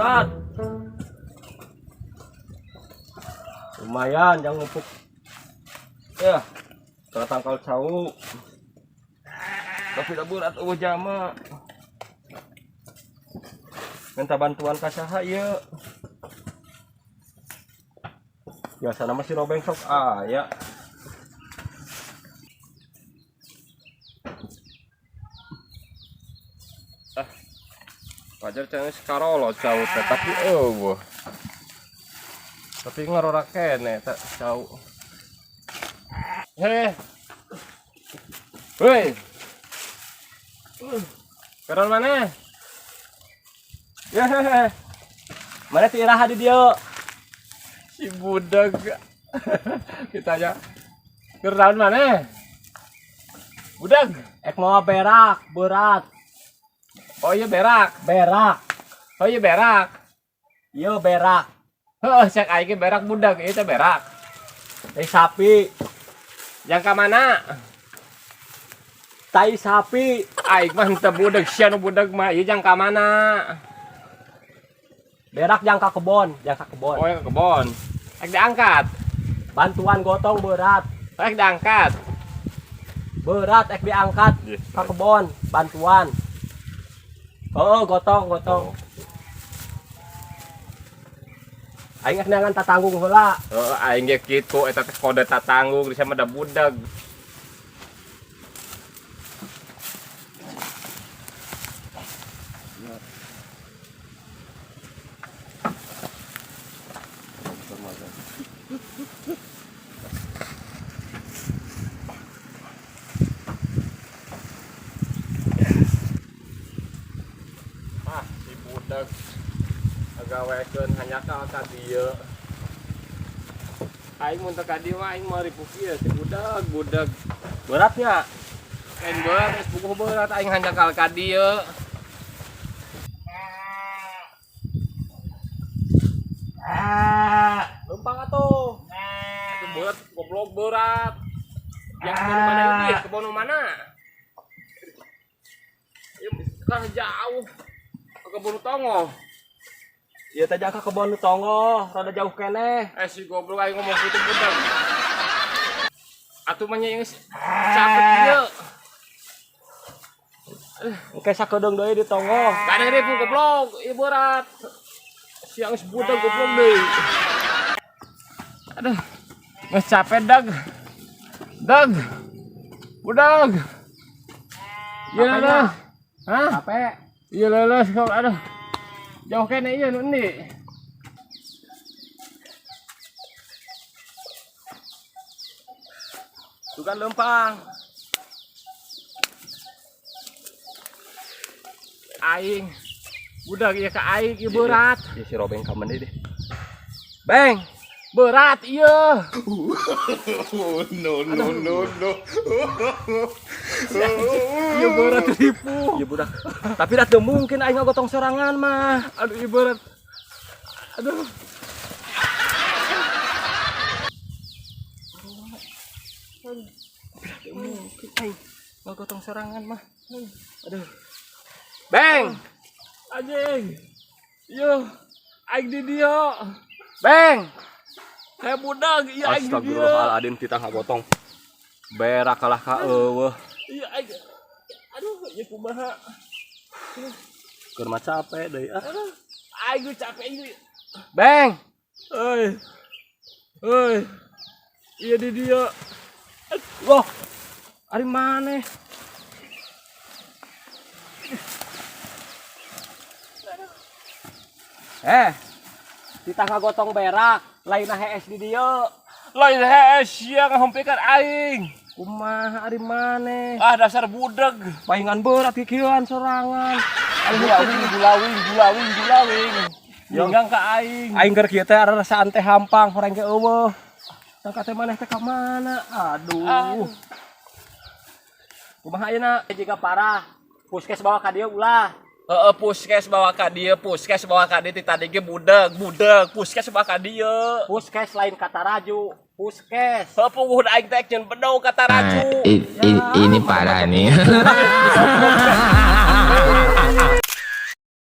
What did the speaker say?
Berat. Lumayan jangan ngupuk. Ya, ke tangkal cau. Tapi dah berat eueuh jama. Minta bantuan ka saha ieu? Biasana mah si Robeng sok aya. Ah, wajar cenah karolo cau teh, tapi eueuh. Tapi ngarora keneh teh cau. Heh. Hei. Karon mana? Ya. Mana ti iraha di dieu? Si budak. Kita ya. Keur naon mana? Budak. Ek mau berak, berat. Oh iya berak. Berak. Oh iya berak. Iya berak. Heuh, cek aing ge berak budak, ieu teh berak. Tai sapi, Yang ka mana? Tai sapi. Aing mah henteu budak, sia nu budak mah ieu jang ka mana? Berak jang ka kebon, jang ka kebon. Oh, yang ke kebon. Ek diangkat. Bantuan gotong berat. Ek diangkat. Berat ek diangkat Iya. ka kebon, bantuan. Oh, gotong, gotong. Aing ek neangan tatanggung heula. Heeh, aing ge kitu eta teh kode tatanggung di sama da budak. Ah, si budak agawekeun hanjakal ka dieu. Aing mun teu ka dieu mah aing moal ripuh kieu si budak, budak. Beratnya. Lain berat, geus puguh berat aing hanjakal ka dieu. Lempang atuh. Itu berat, goblok berat. Yang kebon mana ini? Kebon mana? Ya, kan jauh. Ke kebun tongo. Ieu teh jang ka kebon nu tonggoh, rada jauh keneh. Eh si goblok aing ngomong gitu budak. Atuh mah nya geus capek kieu. Engke sakedeung deui di tonggoh. Kadang ribu goblok, ieu berat. Siang geus budak goblok deui. Aduh. Geus capek dag. Dag. Budak. Iya Capeknya? lah. Hah? Capek. Iya leles kau aduh. Jauh kene iya nu endi? Tuh kan lempang. Aing. Budak ieu ka aing ieu berat. Ieu si Robeng ka mandi deh. Beng, Berat ieu. No, no, no, no. Ieu berat ripu. ieu budak. Tapi dah teu mungkin aing ngagotong sorangan mah. Aduh ieu berat. Aduh. Teu mungkin aing ngagotong sorangan mah. Aduh. Beng, Anjing. Ieu aing di dieu. beng. Kayak budak ieu aing di dieu. Astagfirullahaladzim kita ngagotong. Berak kalah ka eueuh. Ieu aing. Aduh, ieu kumaha? Keur mah capek deui ah. Aduh, aing geus capek ieu. Beng, Euy. Euy. Ieu di dieu. loh. Ari maneh? Eh, kita ngagotong berak, lain hees di dieu. Lain hees sia ngahompikeun aing. Kumaha ari maneh? Ah dasar budak. Paingan berat kikieuan sorangan. Gulawing, gulawing, gulawing, gulawing. Ninggang ka aing. Aing keur kieu teh rasaan teh hampang horeng ge eueuh. Sangka teh maneh teh ka mana? Aduh. Aduh. Kumaha ayeuna? Jika parah, puskes bawa ka dieu ulah. Heeh, puskes bawa ka dieu, puskes bawa ka dieu ti tadi ge budak, budak, puskes bawa ka dieu. Puskes lain ka Taraju, puskes. Heuh puguh aing teh nyeun bedog ka Taraju. Ini parah nih.